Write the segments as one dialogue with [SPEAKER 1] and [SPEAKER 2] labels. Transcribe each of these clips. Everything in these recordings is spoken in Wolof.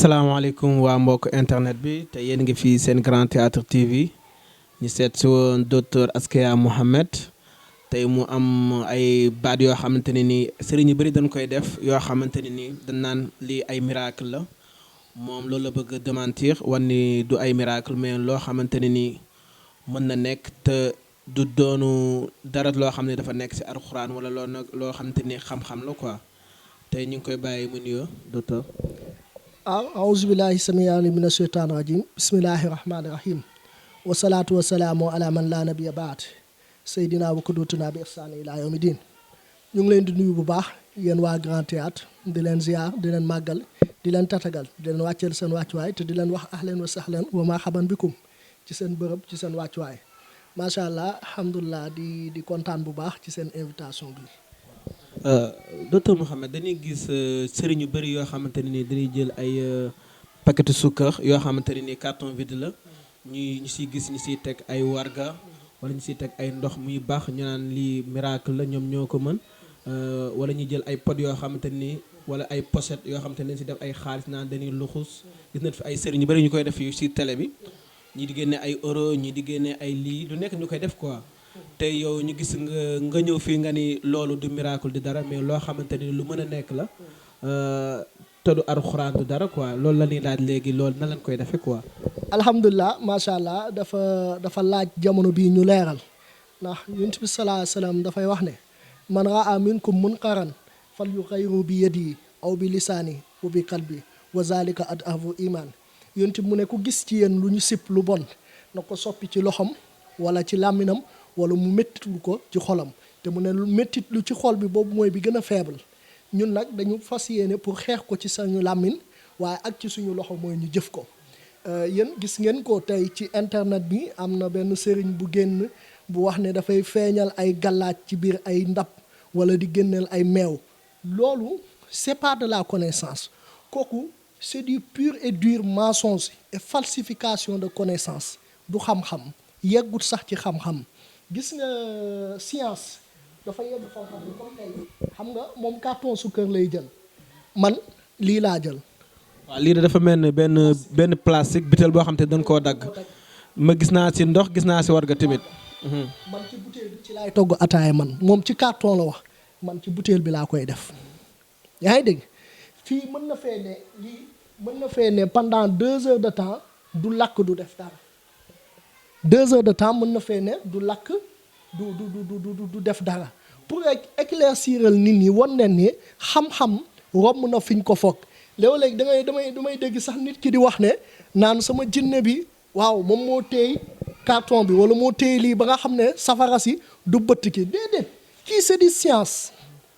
[SPEAKER 1] asalaamaaleykum waa mbokk internet bi te yéen ngi fii seen Grand Théâtre TV ñu seet si woon docteur Askia Mohamed tey mu am ay baat yoo xamante ne nii sëriñ yu bëri dañ koy def yoo xamante ne nii dañ naan lii ay miracle la moom loolu la bëgg a démentir wan ni du ay miracle mais loo xamante ne nii mën na nekk te du doonu dara loo xam ne dafa nekk si alxuraan wala loo xamante ni xam-xam la quoi tey ñu ngi koy bàyyi mu nuyoo docteur.
[SPEAKER 2] أعوذ بالله السميع العليم من الشيطان الرجيم بسم الله الرحمن الرحيم والصلاة والسلام على من لا نبي بعد سيدنا وقدوتنا بإحسان إلى يوم الدين ñu ngi leen di nuyu bu baax yéen waa Grand Théâtre di leen ziar di leen màggal di leen tatagal di leen wàcceel seen wàccuwaay te di leen wax ahlan wa sahlan wa marhaban bikum ci seen bërëb ci seen wàccuwaay macha allah alhamdulilah di kontaan bu baax ci seen invitation bi.
[SPEAKER 1] docteur Mouhamed dañuy gis sëriñ yu bëri yoo xamante ne ni dañuy jël ay paquetu sukkar yoo xamante ne ni carton vide la ñu siy gis ñu siy teg ay warga wala ñu siy teg ay ndox muy baax ñu naan lii miracle la ñoom ñoo ko mën wala ñu jël ay pot yoo xamante ni wala ay pochette yoo xamante ne dañ si def ay xaalis naan dañuy luxus gis nañ fi ay sëriñ yu bëri ñu koy def yu si télé bi ñii di génne ay euro ñii di génne ay lii lu nekk ñu koy def quoi. tey yow ñu gis nga ñëw fii nga ni loolu du miracle di dara mais loo xamante ni lu mën a nekk la te du alxuraan du dara quoi loolu la ñuy laaj léegi loolu na lañ koy defee quoi.
[SPEAKER 2] alhamdulilah macha allah dafa laaj jamono bii ñu leeral ndax yonent bi salaa salaam dafay wax ne man raa minkum munkaran fal yughayyiru bi yadihi aw bi lisaani wa bi qalbi wa zalika ad'afu iman yonent bi mu ne ku gis ci yéen lu ñu sip lu bon na ko soppi ci loxom wala ci làmminam wala mu méttitlu ko ci xolam te mu ne méttit lu ci xol bi boobu mooy bi gën a faible ñun nag dañu fas yéene pour xeex ko ci suñu làmmiñ waaye ak ci suñu loxo mooy ñu jëf ko yéen gis ngeen ko tey ci internet bi am na benn sëriñ bu génn bu wax ne dafay feeñal ay gàllaaj ci biir ay ndab wala di génneel ay meew loolu c'est pas de la connaissance kooku c'est du pur et dur mensonge et falsification de connaissance du xam-xam yeggut sax ci xam-xam gis nga science dafa yegg foo xam ne comme tey xam nga moom carton sukkar lay jël man lii laa jël.
[SPEAKER 1] waaw lii de dafa mel ni benn plastique butéel boo xam te dañ koo dagg ma gis naa si ndox gis naa si warga tamit.
[SPEAKER 2] man ci butéel bi ci laay togg ataaya man moom ci carton la wax man ci butéel bi laa koy def yaa ngi dégg fii mën na fee ne lii mën na fee ne pendant 2 heures de temps du lakk du def dara. 2 heures de temps mën na fee ne du lakk du def dara pour éclairciral nit ñi wan leen ni xam-xam romb na fiñ ko foog léeg-léeg damay dégg sax nit ki di wax ne naan sama jinne bi waaw moom moo téy carton bi wala moo téy lii ba nga xam ne safara si du bëtt ki déedéet kii c'est di science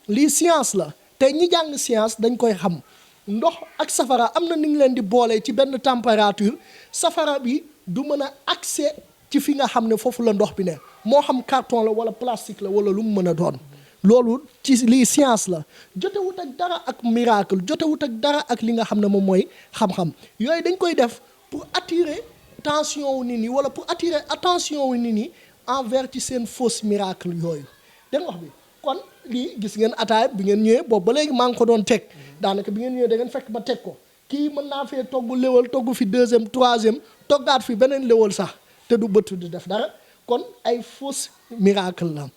[SPEAKER 2] lii science la tey ñi jàng science dañ koy xam ndox ak safara am na ni ñu leen di boole ci benn température safara bi du mën a accès ci fi nga xam ne foofu la ndox bi ne moo xam carton la wala plastique la wala lu mu mën a doon loolu ci lii science la jotewut ak dara ak miracle jotewut ak dara ak li nga xam ne moom mooy xam-xam yooyu dañ koy def pour attirer tension wu nit ñi wala pour attirer attention wu nit ñi envers ci seen fausse miracle yooyu dégg nga wax bi kon lii gis ngeen ataay bi ngeen ñëwee boobu ba léegi maa ngi ko doon teg daanaka bi ngeen ñëwee da ngeen fekk ba teg ko kii mën naa fee togg léwal togg fi 2e 3e toggaat fi beneen léwal sax te du bëtt du def dara kon ay fausse miracle la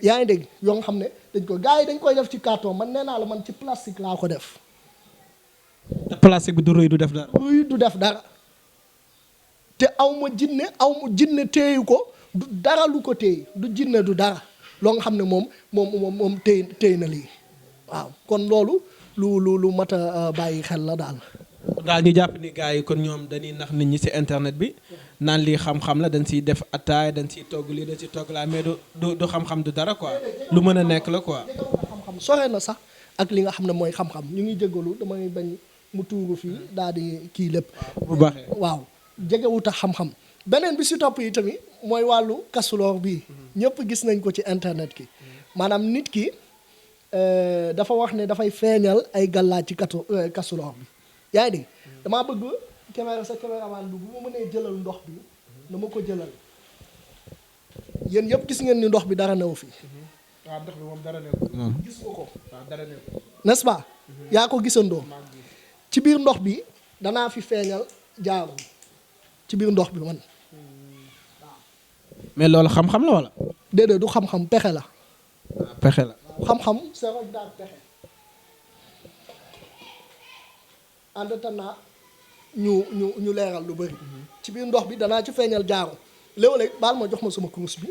[SPEAKER 2] yaa ngi dégg yoo nga xam ne dañ ko gars yi dañ koy def ci carton man nee naa la man ci plastique laa ko def.
[SPEAKER 1] te plastique bi du rëy du def dara.
[SPEAKER 2] rëy du def dara te aw ma jinne téyu ko du dara lu ko téy du jinne du dara loo nga xam ne moom téy na lii waaw kon loolu lu mat a bàyyi xel la daal.
[SPEAKER 1] daal ñu jàpp ni gars yi kon ñoom dañuy nax nit ñi ci internet bi naan lii xam-xam la dañ ciy def ataay dañ ciy togg lii dañ ciy togg laa mais du xam-xam du dara quoi lu mën a nekk la quoi.
[SPEAKER 2] xam-xam sore na sax ak li nga xam ne mooy xam-xam ñu ngi jégalu damay bañ mu tuuru fii daal di kii lépp.
[SPEAKER 1] bu baaxee waaw
[SPEAKER 2] jegewut a xam-xam beneen bi si topp yi tamit mooy wàllu kasuloor bii ñëpp gis nañ ko ci internet ki maanaam nit ki dafa wax ne dafay feeñal ay gàllaaj ci kasuloor bi. yaa ngi dégg damaa bëgg caméraman bi bu ma mënee jëlal ndox bi na ma ko jëlal yéen yëpp gis ngeen ni ndox bi dara newu fi.
[SPEAKER 1] waaw ndox bi moom dara newu moom
[SPEAKER 2] gis nga ko
[SPEAKER 1] waaw dara newu
[SPEAKER 2] n'est-ce pas yaa ko gisandoo ci biir ndox bi danaa fi feeñal jaaru ci biir ndox bi man.
[SPEAKER 1] mais loolu xam-xam la wala.
[SPEAKER 2] déedéet du xam-xam pexe la.
[SPEAKER 1] pexe la.
[SPEAKER 2] xam-xam c'est rek daal pexe. en attendant ñu leeral lu bëri. ci biir ndox bi danaa ci feeñal jaaru léeg-léeg baal ma jox ma sama kurus bi.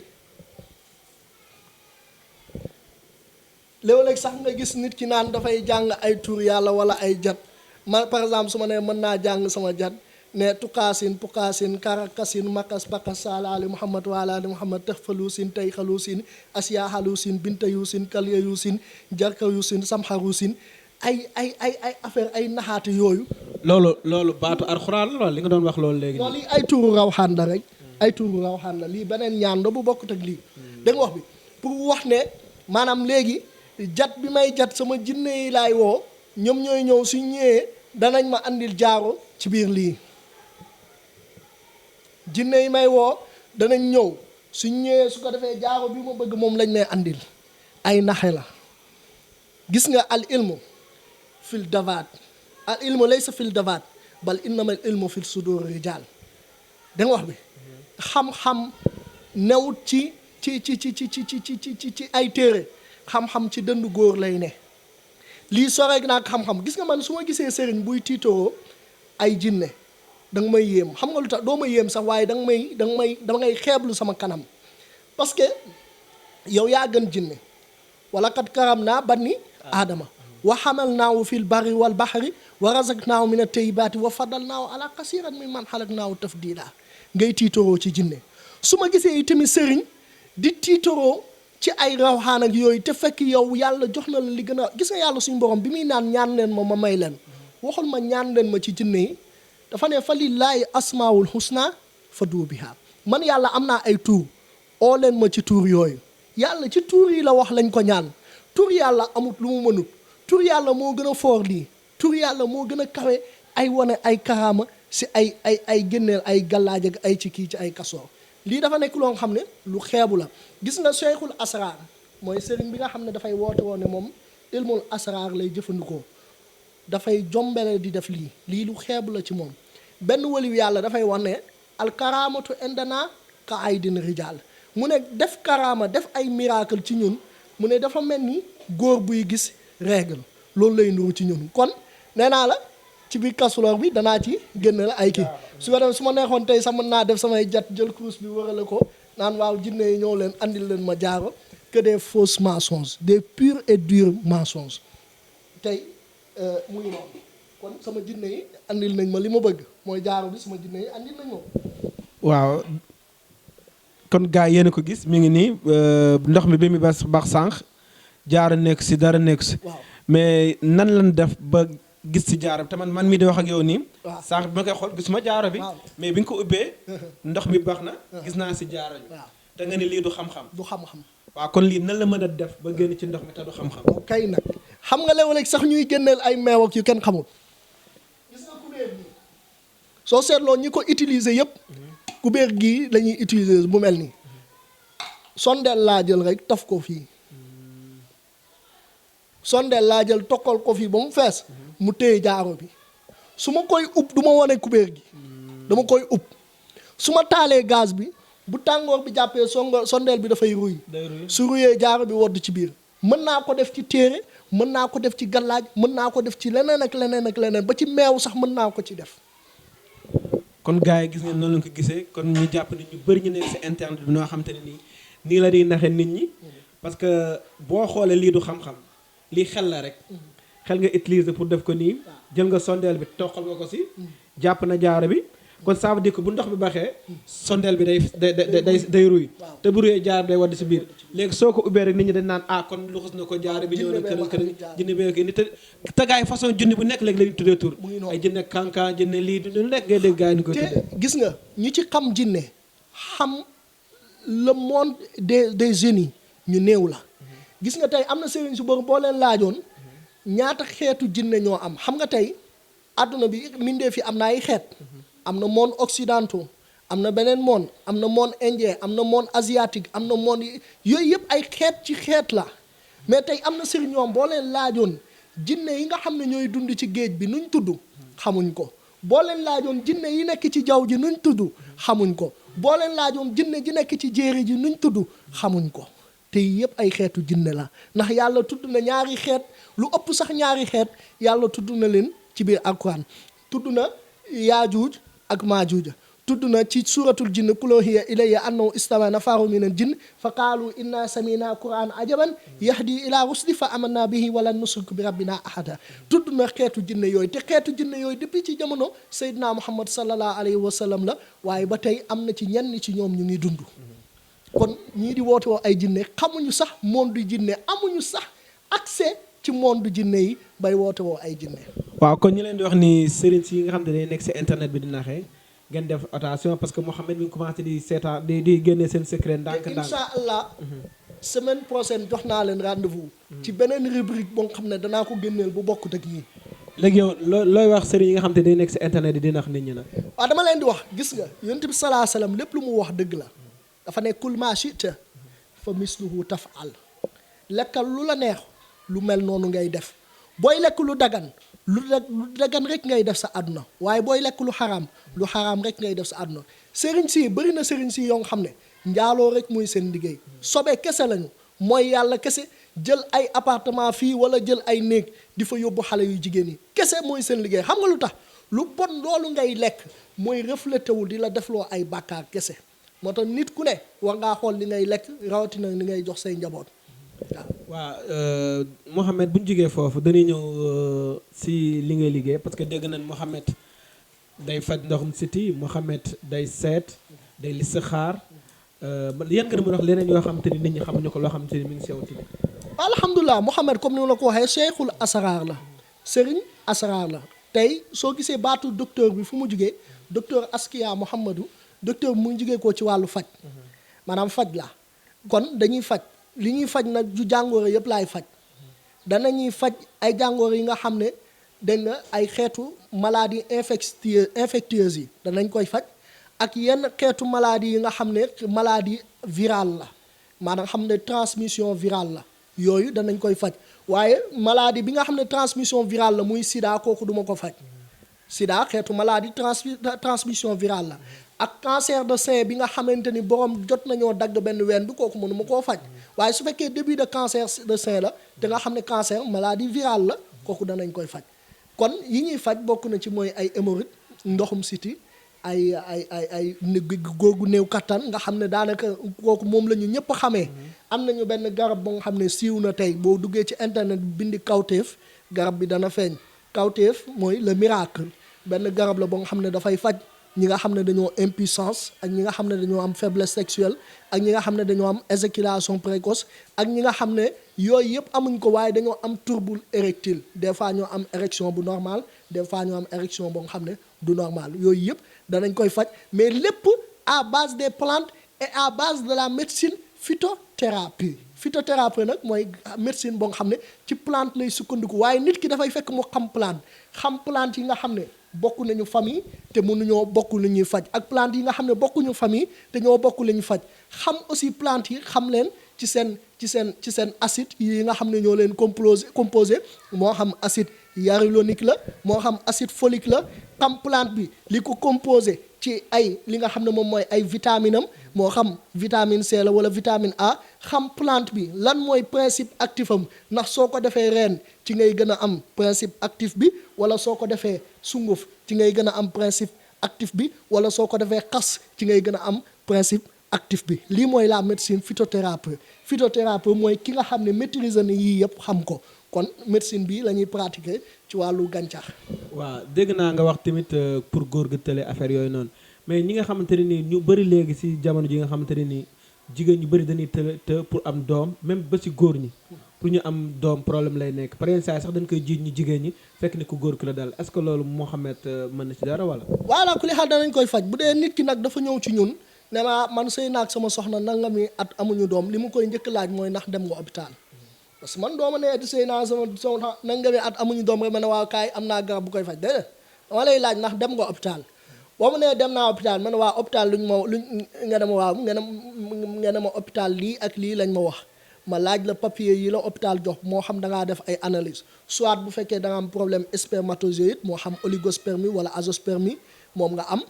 [SPEAKER 2] léeg-léeg sax nga gis nit ki naan dafay jàng ay tur yàlla wala ay jat ma par exemple su ma nee mën naa jàng sama jat ne tukaasin pukaasin karakasin makas bakas salaali muhammad waalaali muhammad taxfaluusin tay xaluusin asiya xaluusin binta yuusin kalya yuusin jarka yuusin samxa yuusin ay affaire ay naxaate yooyu.
[SPEAKER 1] loolu baatu alxuraan la li nga doon wax loolu léegi.
[SPEAKER 2] loolu ay turu rawxaan la rek. ay turu rawxaan la lii beneen ñaan la bu bokkut ak lii. da nga wax bi pour wax ne maanaam léegi jat bi may jat sama jinne yi laay woo ñoom ñooy ñëw suñ ñëwee danañ ma andil jaaro ci biir lii. jinne yi may woo danañ ñëw suñ ñëwee su ko defee jaaro bi ma bëgg moom lañ may andil ay naxe la. gis nga al ilmu fil davaat al ilmu laysa fil davaat bal innama al ilmu fil sudur rijal da nga wax bi xam-xam newut ci ay téere xam-xam ci dënd góor lay ne lii soreeg naag xam-xam gis nga man su ma gisee sëriñ buy tiitoroo ay jinne da nga may yéem xam nga lu tax doo ma yéem sax waaye da ngay xeeblu sama kanam parce que yow yaa gën jinne wala kat karam naa bani aadama wa xamal naawu fil barri wal baxri wa razak naaw min at-tayyibaati wa fadal naaw ala kasiran min man xalak naaw tafdila ngay tiitoroo ci jinne su ma gisee tamit sëriñ di tiitoroo ci ay rawxaan ak yooyu te fekk yow yàlla jox na la li gën a gis nga yàlla suñu borom bi muy naan ñaan leen ma may leen waxul ma ñaan leen ma ci jinne yi dafa ne fa lillaahi asmaawul husna fad'uu bihaa man yàlla am naa ay tuur oo leen ma ci tuur yooyu yàlla ci tuur yi la wax lañ ko ñaan tur yàlla amut lu mu mënut tur yàlla moo gën a foor lii tur yàlla moo gën a kawe ay wane ay karaama si ay génneel ay gallaaj ak ay ci kii ci ay kasoor lii dafa nekk loo xam ne lu xeebu la gis nga cheikhul asrar mooy sëriñ bi nga xam ne dafay woote woon ne moom ilmul asrar lay jëfandikoo dafay jombele di def lii lu xeebu la ci moom benn waliw yàlla dafay wax ne alkaraamatu indana ka aydin rijaal mu ne def karaama def ay miracle ci ñun mu ne dafa mel ni góor buy gis règle loolu lay nuru ci ñun kon nee naa la ci biir kasuloor bi danaa ci génne la ay kii su ko defee su ma neexoon tey sax mën naa def samay jat jël kurus bi wërale ko naan waaw jinne yi ñëw leen andil leen ma jaaro que des fausses mensonges des purs et durs mensonges tey mu ngi noonu kon sama jinne yi andil nañ ma li ma bëgg mooy jaaro bi sama jinne yi andil nañ ma
[SPEAKER 1] waaw kon gars yéen a ko gis mi ngi nii ndox mi bi mu baax sànq jaara nekk si dara nekk si mais nan lañ def ba gis si jaaro bi te man mii di wax ak yow nii sànq bi ma koy xool gisuma jaaro bi mais bi nga ko ubbee ndox mi baax na gis naa si jaaro bi te nga ne lii du xam-xam
[SPEAKER 2] du xam-xam
[SPEAKER 1] waaw kon lii nan la mën a def ba génn ci ndox mi te du xam-xam
[SPEAKER 2] kay nag xam nga léeg-léeg sax ñuy génneel ay meew ak yu kenn xamul gis nga kubéer gi soo seetloo ñi ko utiliser yëpp kubéer gii lañuy utiliser bu mel nii sondeel laa jël rek taf ko fii sondeel laa jël tokkal ko fii ba mu fees mu téye jaaro bi su ma koy ub du ma wane kubéer gi dama koy ub su ma taalee gaz bi bu tàngoor bi jàppee sondeel bi dafay ruy su ruyee jaaro bi wodd ci biir mën naa ko def ci téere mën naa ko def ci gallaaj mën naa ko def ci leneen ak leneen ak leneen ba ci meew sax mën naa ko ci def
[SPEAKER 1] kon gars yi gis ngeen noonu lañ ko gisee kon ñu jàpp ne ñu bëri ñu nekk si internet bi noo xam te ne nii la di naxe nit ñi parce que boo xoolee lii du xam-xam lii xel la rek xel nga utiliser pour def ko nii jël nga sondeel bi toqal nga ko si jàpp na jaaro bi kon ça veut dire que bu ndox bi baxee sondeel bi day ruy te bu ruyee jaaro bi day wadd si biir léegi soo ko ubbee rek nit ñi dañ naan kon luxus na ko jaaro bi ñëw na kër jinne bee ko indi te gars yi façon junni bu nekk léegi lañu tuddee tur ay jinne kankan jinne lii du nekk ngay dégg gars yi ni ko tuddee
[SPEAKER 2] te gis nga ñi ci xam jinne xam le monde des génies ñu néew la gis nga tey am na sëriñ su bëri boo leen laajoon ñaata xeetu jinne ñoo am xam nga tey àdduna bi mindee fi am na ay xeet am na monde occidentaux am na beneen monde am na monde indien am na monde asiatique am na monde yooyu yëpp ay xeet ci xeet la mais tey am na sëriñ ñoom boo leen laajoon jinne yi nga xam ne ñooy dund ci géej bi nuñ tudd xamuñ ko boo leen laajoon jinne yi nekk ci jaww ji nuñ tudd xamuñ ko boo leen laajoon jinne ji nekk ci jéeri ji nuñ tudd xamuñ ko te yëpp ay xeetu jinne la ndax yàlla tudd na ñaari xeet lu ëpp sax ñaari xeet yàlla tudd na leen ci biir alquran tudd na yaajuuj ak maajuuja tudd na ci suratul jinn qul uhiya ilayya annahu istama nafaru minal jinn fa qaalu inna samina quran ajaban yahdi ila rusdi fa amanna bihi wala nusrik bi rabbina ahada tudd na xeetu jinne yooyu te xeetu jinne yooyu depuis ci jamono Seydina Muhammad sallallahu alayhi wa sallam la waaye ba tey am na ci ñenn ci ñoom ñu ngi dund kon ñii di woote woo ay jinne xamuñu sax monde jinne amuñu sax accès ci monde jinne yi bay woote woo ay jinne
[SPEAKER 1] waaw kon ñu leen di wax ni sëriñ si yi nga xam ne day nekk si internet bi di naxee ngeen def attention parce que Mouhamed mi ngi commencé di seetaan di génne seen secret ndànk ndànk
[SPEAKER 2] incha allah semaine prochaine jox naa leen rendez-vous ci beneen rubrique boo xam ne danaa ko génneel bu bokkut ak yii
[SPEAKER 1] léegi yow looy wax sëriñ yi nga xam te day nekk si internet yi di nax nit ñi nag
[SPEAKER 2] waaw dama leen di wax gis nga yonent bi salaa salaam lépp lu mu wax dëgg la dafa ne kul maa shi'ta fa misluhu taf'al lekkal lu la neex lu mel noonu ngay def booy lekk lu dagan lu dagan rek ngay def sa àdduna waaye booy lekk lu xaraam rek ngay def sa àdduna sëriñ si bëri na sëriñ si yoo nga xam ne njaaloo rek muy seen liggéey sobe kese lañu mooy yàlla kese jël ay appartement fii wala jël ay néeg di fa yóbbu xale yu jigéen yi kese mooy seen liggéey xam nga lu tax lu bon loolu ngay lekk mooy reflété wul di la defloo ay bàkkaar kese moo tax nit ku ne war ngaa xool li ngay lekk rawatina li ngay jox say njaboot
[SPEAKER 1] waaw Mouhamed bu ñu jógee foofu dañuy ñëw si li ngay liggéey parce que dégg nañ Mouhamed day faj ndoxum siti Mouhamed day seet day listixaar yan nga mën a wax leneen yoo xamante ni nit ñi xamuñu ko loo xamante ni mi ngi sew tamit.
[SPEAKER 2] alhamdulilah Mouhamed comme ni ma la ko waxee cheikhul asraar la sëriñ asraar la tey soo gisee baatu docteur bi fu mu jugee docteur Askia Mouhamadou docteur bi mu ngi jugee ko ci wàllu faj maanaam faj la kon dañuy faj. li ñuy faj nag ju jàngooro yëpp laay faj danañuy faj ay jàngooro yi nga xam ne dégg nga ay xeetu maladie infectieuse yi danañ koy faj ak yenn xeetu maladie yi nga xam ne maladie virale la maanaam xam ne transmission virale la yooyu danañ koy faj waaye maladie bi nga xam ne transmission virale la muy sida kooku duma ko faj sida xeetu maladie transmission virale la ak cancer de sein bi nga xamante ni borom jot nañoo dagg benn ween bi kooku mënuma koo faj waaye su fekkee début de cancer de sein la te nga xam ne cancer maladie virale la kooku danañ koy faj kon yi ñuy faj bokk na ci mooy ay hémorroïde ndoxum siti ay googu néew kattan nga xam ne daanaka kooku moom la ñu ñëpp xamee am nañu benn garab ba nga xam ne siiw na tey boo duggee ci internet bi bindi kawteef garab bi dana feeñ kawteef mooy le miracle benn garab la ba nga xam ne dafay faj ñi nga xam ne dañoo impuissance ak ñi nga xam ne dañoo am faiblesse sexuelle ak ñi nga xam ne dañoo am éjaculation précoce ak ñi nga xam ne yooyu yëpp amuñ ko waaye dañoo am trouble érectile des fois ñoo am érection bu normal des fois ñoo am érection boo nga xam ne du normal yooyu yëpp danañ koy faj mais lépp à base des plantes et à base de la médecine phytothérapie nag mooy médecine boo nga xam ne ci plante lay sukkandiku waaye nit ki dafay fekk mu xam plante yi nga xam ne bokk nañu famille te mënuñoo bokk lu ñuy faj ak plante yi nga xam ne bokkuñu famille te ñoo bokk lu ñuy faj xam aussi plante yi xam leen ci seen acide yi nga xam ne ñoo leen composé moo xam acide hyaluronique la moo xam acide folique la xam plante bi li ko composé ci ay li nga xam ne moom mooy ay vitamine am moo xam vitamine C la wala vitamine A xam plante bi lan mooy principe actif am ndax soo ko defee reen ci ngay gën a am principe actif bi wala soo ko defee sunguf ci ngay gën a am principe actif bi wala soo ko defee xas ci ngay gën a am principe actif bi lii mooy la médecine phytothérapie mooy ki nga xam ne maîtriser na yii yëpp xam ko kon médecine bi la ñuy pratiquer ci wàllu gàncax.
[SPEAKER 1] waaw dégg naa nga wax tamit pour góor gi tële affaire yooyu noonu mais ñi nga xamante ne nii ñu bëri léegi si jamono ji nga xamante ne nii jigéen ñu bëri dañuy të pour am doom même ba si góor ñi pour ñu am doom problème lay nekk par exemple sax dañ koy jiiñ ñu jigéen ñi fekk ni ku góor ki la daal est-ce que loolu Mouhamed mën na ci dara wala.
[SPEAKER 2] voilà ku li xaal danañ koy faj bu dee nit ki nag dafa ñëw ci ñun ne ma man sëy naag sama soxna nangami at amuñu doom li mu koy njëkk laaj mooy ndax dem nga hôpital. parce que man dooma ne sëy naa sama nangami at amuñu doom rek ma ne waaw kaay am naa garab bu koy faj déedéet dama lay laaj ndax dem nga hôpital boo ma nee dem naa hôpital ma ne waa hôpital luñ nga ne ma waaw nga ne ma hôpital lii ak lii lañ ma wax ma laaj la papier yi la hôpital jox moo xam da ngaa def ay analyse soit bu fekkee da nga am problème spermatozoïde moo xam oligospermie wala azoospermie moom nga am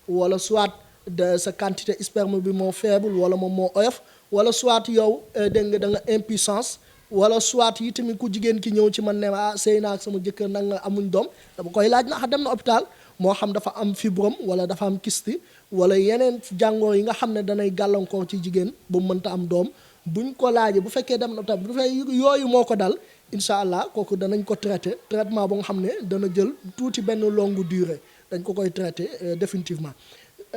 [SPEAKER 2] wala soit de sa quantité sperme bi moo faible wala moom moo oyof wala soit yow dégg nga da nga impuissance wala soit yi tamit ku jigéen ki ñëw ci man ne sëy naa ak sama jëkkër nag nga amuñ doom dama koy laaj na dem na hôpital moo xam dafa am fibrome wala dafa am kyste wala yeneen jàngoor yi nga xam ne danay gàllankoor ci jigéen ba mu mënta am doom buñ ko laajee bu fekkee dem na hôpital bu fekkee yooyu moo ko dal incha allah kooku danañ ko traité traitement ba nga xam ne dana jël tuuti benn longue durée dañ ko koy traité définitivement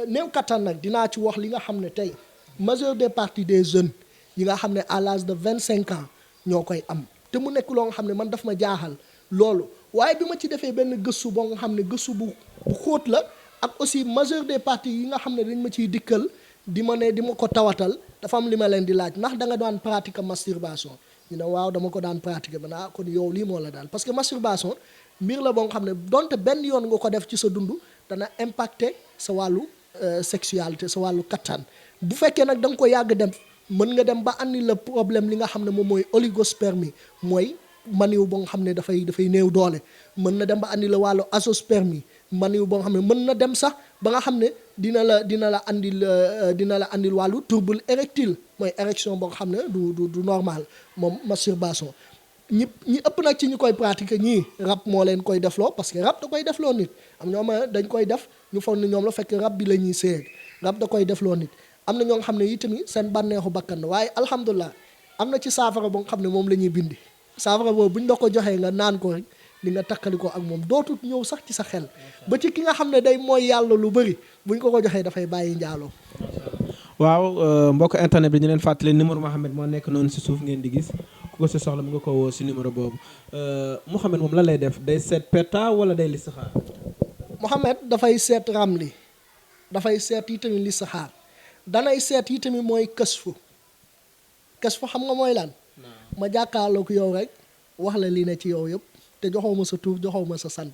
[SPEAKER 2] néew kattan nag dinaa ci wax li nga xam ne tey majeure des parties des jeunes yi nga xam ne à l'âge de 25 ans ñoo koy am te mu nekk loo nga xam ne man daf ma jaaxal loolu waaye bi ma ci defee benn gëstu boo nga xam ne gëstu bu xóot la ak aussi majeure des parties yi nga xam ne dañ ma ciy dikkal di ma ko tawatal dafa am li ma leen di laaj ndax da nga daan pratiquer masturbation ñu ne waaw dama ko daan pratiquer ba kon yow lii moo la daal parce que masturbation mbir la boo nga xam ne donte benn yoon nga ko def ci sa dund dana impacter sa wàllu sexualité sa wàllu kattan bu fekkee nag da nga ko yàgg dem mën nga dem ba andi la problème li nga xam ne moom mooy oligospermie mooy maniw boo nga xam ne dafay néew doole mën na dem ba andi la wàllu azoospermie maniw boo nga xam ne mën na dem sax ba nga xam ne dina la andil wàllu trouble érectile mooy érection boo nga xam ne du normal moom masturbation ñi ëpp nag ci ñu koy pratiquer ñii rab moo leen koy defloo parce que rab da koy defloo nit am ñoo ma dañ koy def ñu foog ni ñoom la fekk rab bi la ñuy séeg rab da koy defloo nit am na ñoo nga xam ne yi tamit seen bànneexu bakkan waaye alhamdulilah am na ci saafara boo nga xam ne moom la ñuy bindi saafara boobu bu ñu la ko joxee nga naan ko rek di nga takkali ko ak moom dootul ñëw sax ci sa xel ba ci ki nga xam ne day mooy yàlla lu bëri bu ñu ko joxee dafay bàyyi njaaloo.
[SPEAKER 1] waaw mbokk internet bi ñu leen fàttali numéro Mouhamed moo nekk noonu si suuf ngeen di gis ku ko si soxla mu nga ko woo si numéro boobu Mouhamed moom lan lay def day seet peta wala day listixaar.
[SPEAKER 2] Mouhamed dafay seet ramli dafay seet yi tamit listixaar danay seet yi tamit mooy kësfu xam nga mooy lan. ma jàkkaarloog yow rek wax la li ne ci yow yëpp te joxoo ma sa tur joxoo ma sa sant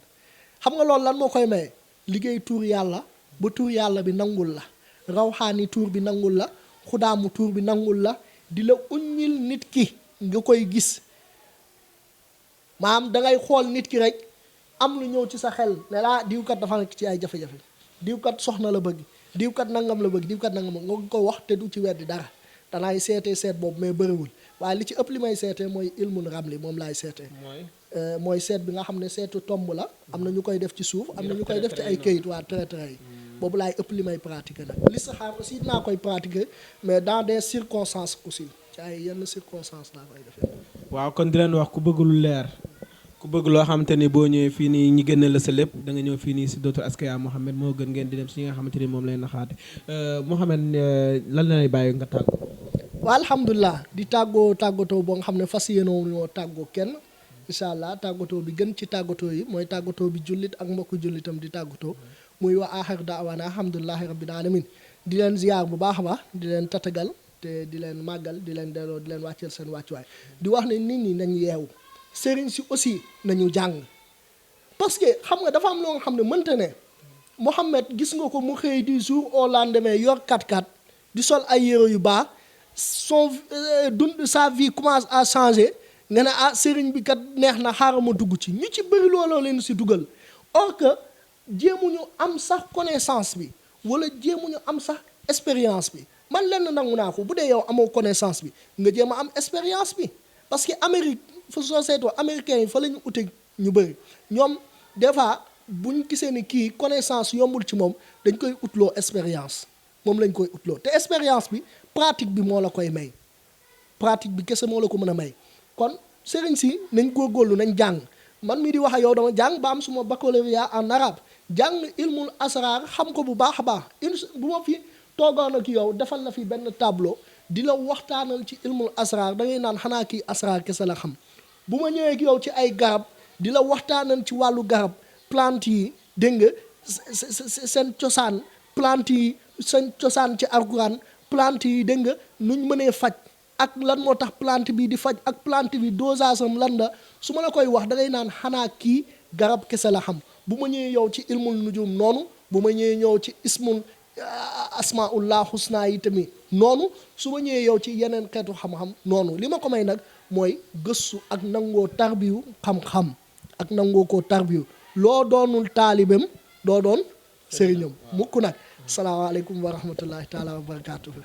[SPEAKER 2] xam nga loolu lan moo koy maye liggéey tuur yàlla ba tuur yàlla bi nangul la rawxaani tuur bi nangul la xudaamu tuur bi nangul la di la uññil nit ki nga koy gis maanaam dangay xool nit ki rek am lu ñëw ci sa xel ne laa diwkat dafa nekk ci ay jafe-jafe diwkat soxna la bëgg diwkat nangam la bëgg diwkat nangam nga ko wax te du ci weddi dara danaay seetee seet boobu mais bëriwul waaye li ci ëpp li may seetee mooy ilmun ramli moom laay seetee mooy seet bi nga xam ne seetu tomb la am na ñu koy def ci suuf am na ñu koy def ci ay këyit waa traité yi boobu laay ëpp li may pratiquer nag listixaar aussi dinaa koy pratiquer mais dans des circonstances aussi ci ay yenn circonstances laa koy defee.
[SPEAKER 1] waaw kon di leen wax ku bëgg lu leer ku bëgg loo xamante ni boo ñëwee fii nii ñi génne la sa lépp da nga ñëw fii nii si docteur Askia Mouhamed moo gën ngeen di dem si ñi nga xamante ni moom lay naxaate Mouhamed lan la lay bàyyi nga tàggu.
[SPEAKER 2] waaw alhamdulilah di tàggatoo boo nga xam ne fas yéenoo ñoo tàggoo kenn incha allah tàggatoo bi gën ci tàggatoo yi mooy tàggatoo bi jullit ak mbokku jullitam di tàggatoo muy wa aaxir daawaana alhamdulilahi rabbil alamin di leen ziyaar bu baax a baax di leen tatagal te di leen màggal di leen delloo di leen wàcceel seen wàccuwaay di wax ne nit ñi nañu yeewu sëriñ si aussi nañu jàng parce que xam nga dafa am loo nga xam ne mënta ne Mouhamed gis nga ko mu xëy du jour au lendemain yor 4x4 di sol ay yére yu baax sa vie commence à changer nga ne sëriñ bi kat neex na xaaral ma dugg ci ñu ci bëri looloo leen si dugal or que jéemuñu am sax connaissance bi wala jéemuñu am sax expérience bi man lenn nangu naa ko bu dee yow amoo connaissance bi nga jéem a am expérience bi parce que Amérique fa soo seetoo américains yi fa la ñu ute ñu bëri ñoom des fois bu ñu gisee ni kii connaissance yombul ci moom dañ koy utloo expérience moom lañ koy utloo te expérience bi pratique bi moo la koy may pratique bi kese moo la ko mën a may kon sëriñ si nañ góorgóorlu nañ jàng man mii di wax ak yow dama jàng ba am suma baccalauréat en arabe jàng ilmul asrar xam ko bu baax a baax bu ma fi toogoon ak yow defal la fi benn tableau di la waxtaanal ci ilmul asrar da ngay naan xanaa kii asrar kese la xam bu ma ñëwee ak yow ci ay garab di la waxtaanal ci wàllu garab plante yi dégg nga seen cosaan plante yi seen cosaan ci alquran plante yi dégg nga nuñ mënee faj ak lan moo tax plante bi di faj ak plante bi dosage am lan la su ma la koy wax da ngay naan xanaa kii garab kese la xam bu ma ñëwee yow ci ilmul nujum noonu bu ma ñëwee ñëw ci ismul asmaullah husna yi tamit noonu su ma ñëwee yow ci yeneen xeetu xam-xam noonu li ma ko may nag mooy gëstu ak nangoo tarbiyu xam-xam ak nangoo koo tarbiyu loo doonul taalibam doo doon sëriñam mukk nag salaamaaleykum wa rahmatullahi taala wa barakaatuhu